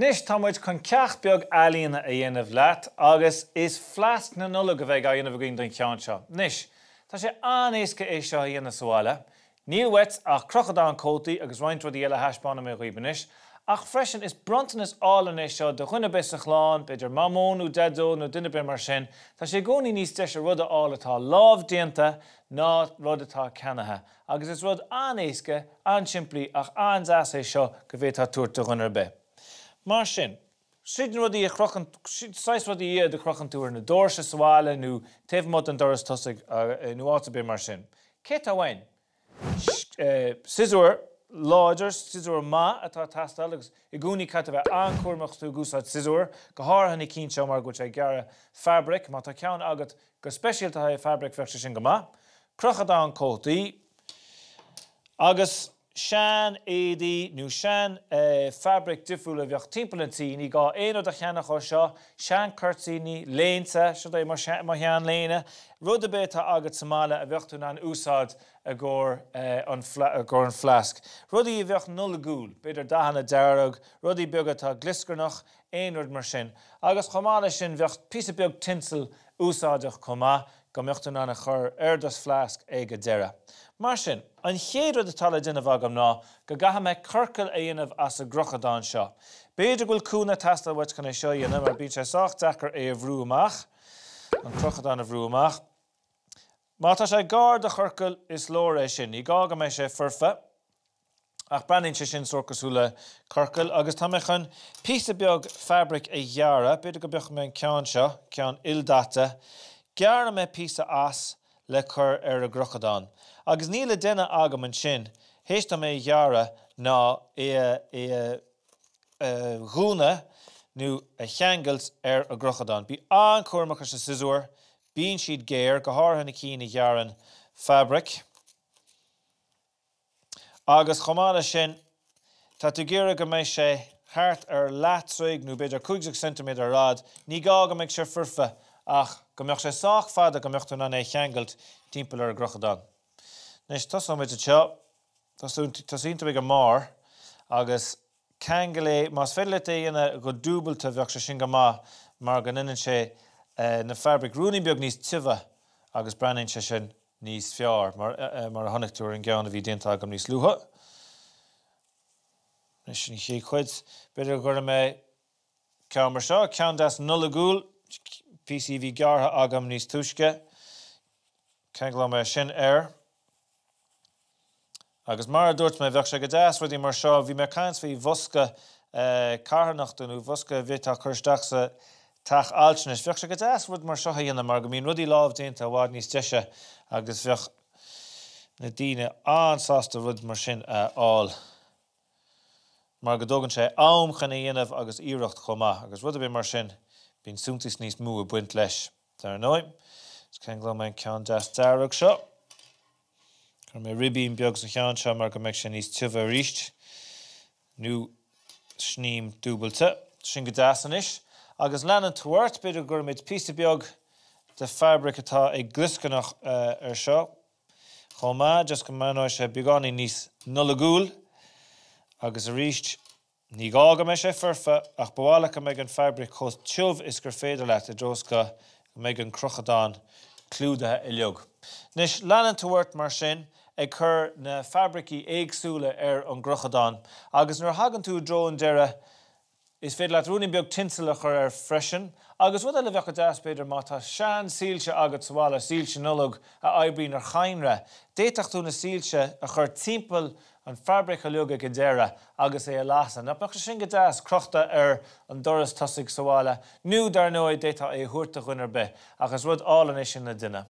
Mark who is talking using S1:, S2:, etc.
S1: Anois tá muid chun ceacht beag ealaíona a dhéanamh leat agus is fleasc na Nollag a bheidh á dhéanamh againn don cheann seo. Anois, tá sé an-éasca é seo a dhéanamh sa bhaile. Níl uait ach crochadán cótaí agus roinnt rudaí eile a thaispeánfaidh mé dhaoibh anois. Ach freisin is bronntanas álainn é seo do dhuine ar bith sa chlann, b'fhéidir Mamó nó Daideo nó duine ar bith mar sin. Tá sé i gcónaí níos deise rud a fháil atá lámhdéanta ná rud atá ceannaithe. Agus is rud an-éasca, an-simplí ach an-deas é seo go bhféadfá tabhairt do dhuine ar bith. Mar sin, siad na rudaí a chrochann, saghas rudaí iad a chrochann tú ar na doirse sa bhaile nó taobh amuigh den doras tosaigh nó áit ar bith mar sin. Cé atá uainn? Siosúr láidir, siosúr maith atá ag teastáil agus i gcónaí caithfidh tú a bheith an-chúramach agus tú ag úsáid siosúr, go háirithe na cinn seo mar go bhfuil sé ag gearradh fabraic. Má tá ceann agat go speisialta le haghaidh fabraic bheadh sé sin go maith. Crochadán cótaí agus sean éadaí nó sean fabraic difriúla a bheadh timpeall an tí, ní gá aon rud a cheannach ó seo, sean cuirtíní, léinte, seo é mo shean léine, rud ar bith atá agat sa mbaile a bheadh tú in ann úsáid i gcomhair an i gcomhair an fleasc. Rudaí a bheadh Nollaigiúil, b'fhéidir dathanna dearg, rudaí beaga atá glioscarnach, aon rud mar sin. Agus chomh maith leis sin bheadh píosa beag tinsel úsáideach chomh maith, go mbeadh tú in ann a chur ar do fleasc ag an deireadh. Mar sin, an chéad rud atá le déanamh agam ná go gcaithfidh mé ciorcal a dhéanamh as an gcrochadán seo. B'fhéidir go bhfuil cúnamh ag teastáil uait chun é seo a dhéanamh mar bíonn sé sách deacair é a bhrú amach, an crochadán a bhrú amach. Má tá sé gar do chiorcal, is leor é sin. Ní gá go mbeidh sé foirfe. Ach breathnaíonn sé sin sórt cosúil le ciorcal agus tá mé chun píosa beag fabraic a ghearradh, b'fhéidir go bpiocfaidh mé an ceann seo, ceann ildaite. Gearrfaidh mé píosa as le cur ar an gcrochadán. Agus níl le déanamh agam ansin, théis dom é a ghearradh, ná é a, é a dhúnadh nó a cheangailt ar an gcrochadán. Bí an-chúramach leis na siosúir, bíonn siad géar, go háirithe na cinn a ghearrann fabraic. Agus chomh maith leis sin, tá tú ag iarraidh go mbeidh sé thart ar leath troigh nó b'fhéidir 15 ceintiméadar ar fhad, ní gá go mbeidh sé foirfe ach go mbeadh sé sách fada go mbeadh tú in ann é a cheangailt timpeall ar an gcrochadán. Anois, tosóimid anseo, tosaíonn tú ag an mbarr agus ceangail é, más féidir leat é a dhéanamh go dúbailte bheadh sé sin go maith mar go ndéanann sé na fabraic ruainnín beag níos tiubhe agus breathnaíonn sé sin níos fearr, mar a chonaic tú ar an gceann a bhí déanta agam níos luaithe. Anois an chéad chuid, b'fhéidir go gcuirfidh mé ceann mar seo, ceann deas Nollaigiúil, píosaí a bhí gearrtha agam níos túisce, ceanglóidh mé sin air. Agus mar a dúirt mé, bheadh sé go deas rudaí mar seo, bhí mé ag caint faoi bhosca carthanachta nó bosca a bhféadfá cur isteach sa teach altranais, bheadh sé go deas rud mar seo a dhéanamh mar go mbíonn rudaí lámhdéanta i bhfad níos deise agus bheadh na daoine an-sásta rud mar sin a fháil mar go dtógann sé am chun é a dhéanamh agus iarracht chomh maith agus rud ar bith mar sin bíonn suntas níos mó ag baint leis. Dar ndóigh, is ceanglóidh mé an ceann deas dearg seo. Cuirfidh mé ribín beag sa cheann seo mar go mbeidh sé níos tiubhe arís. Nó sním dúbailte. Sin go deas anois. Agus leanann tú ort, b'fhéidir go gcuirfimid píosa beag de fabraic atá ag glioscarnach ar seo chomh maith, just go mbreathnóidh sé beagáinín níos Nollaigiúil. Agus arís, Ní gá go mbeidh sé foirfe, ach ba mhaith leat go mbeidh an fabraic chomh tiubh is gur féidir leat i dtreo is go mbeidh an crochadán clúdaithe uilig. Anois, leanann tú ort mar sin ag cur na fabraicí éagsúla ar an gcrochadán agus nuair a thagann tú i dtreo an deireadh, is féidir leat ruainnín beag tinsel a chur air freisin. Agus rud eile a bheadh go deas, b'fhéidir, má tá sean-soilse agat sa bhaile, soilse Nollag a oibríonn ar chadhnra, d'fhéadfadh tú na soilse a chur timpeall an fabraic uilig ag an deireadh agus é a lasadh. Nach mbeadh sé sin go deas, crochta ar an doras tosaigh sa bhaile? Nó, dar ndóigh, d'fhéadfá é a thabhairt do dhuine ar bith, ach is rud álainn é sin le déanamh.